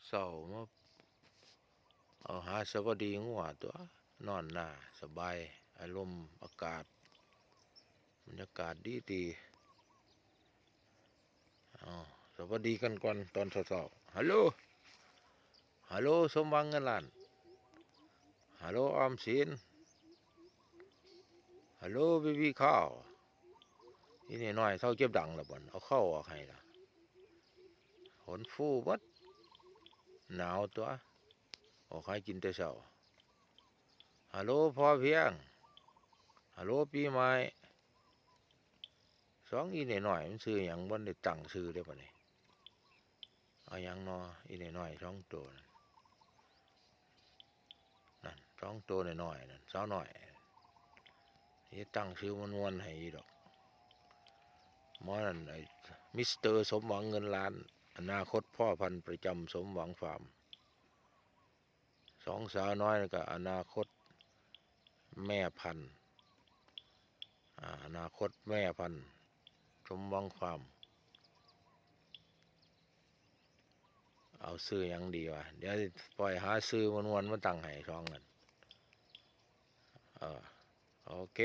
ເຊົ້າມາ ເອົາຫາສະຫວັດດີງົວຕົວະ ນອນນາສະບາຍ ອາລົມອາກາດ ບັນຍາກາດດີໆ ເອົາສະຫວັດດີກັນກ່ອນຕອນເຊົ້າໆ ຮາໂລ ຮາໂລ ສົມຫວັງເງິນລ້ານ ຮາໂລ ອອມສິນ ຮາໂລ ບີບີຄາວ ອີ່ນ້ອຍໆ ເຊົາເຈັບດັງລະບັດ ເອົາເຂົ້າອອກໃຫ້ລະ ຂົນຟູເບິດ ໜາວຕົວະ ອອກຫາກິນແຕ່ເຊົ້າ ຮາໂລ ພໍພຽງ ຮາໂລ ປີໃໝ່ ສອງອີ່ນ້ອຍໆ ມັນຊື່ຫຍັງ ບໍ່ໄດ້ຕັ້ງຊື່ເດ້ບັດນີ້ ເອົາຫຍັງນໍ ອີ່ນ້ອຍໆ ສອງໂຕນັ້ນ ນັ້ນ ສອງໂຕນ້ອຍໆ ນັ້ນ ສາວນ້ອຍ ຊິຕັ້ງຊື່ມ່ວນໆ ໃຫ້ອີ່ດອກ ໝໍນັ້ນ ໄອ້ ມິສເຕີ ສົມຫວັງເງິນລ້ານ ອະນາຄົດພໍພັນ ປະຈຳສົມຫວັງຟາມ ສອງສາວນ້ອຍ ແລ້ວກໍອະນາຄົດແມ່ພັນ ອາ ອະນາຄົດແມ່ພັນ ສົມຫວັງຟາມ ເອົາຊື່ຫຍັງດີວະ ດຽວຊິປ່ອຍຫາຊື່ມ່ວນໆ ມາຕັ້ງໃຫ້ສອງນັ້ນ ເອີ ໂອເຄ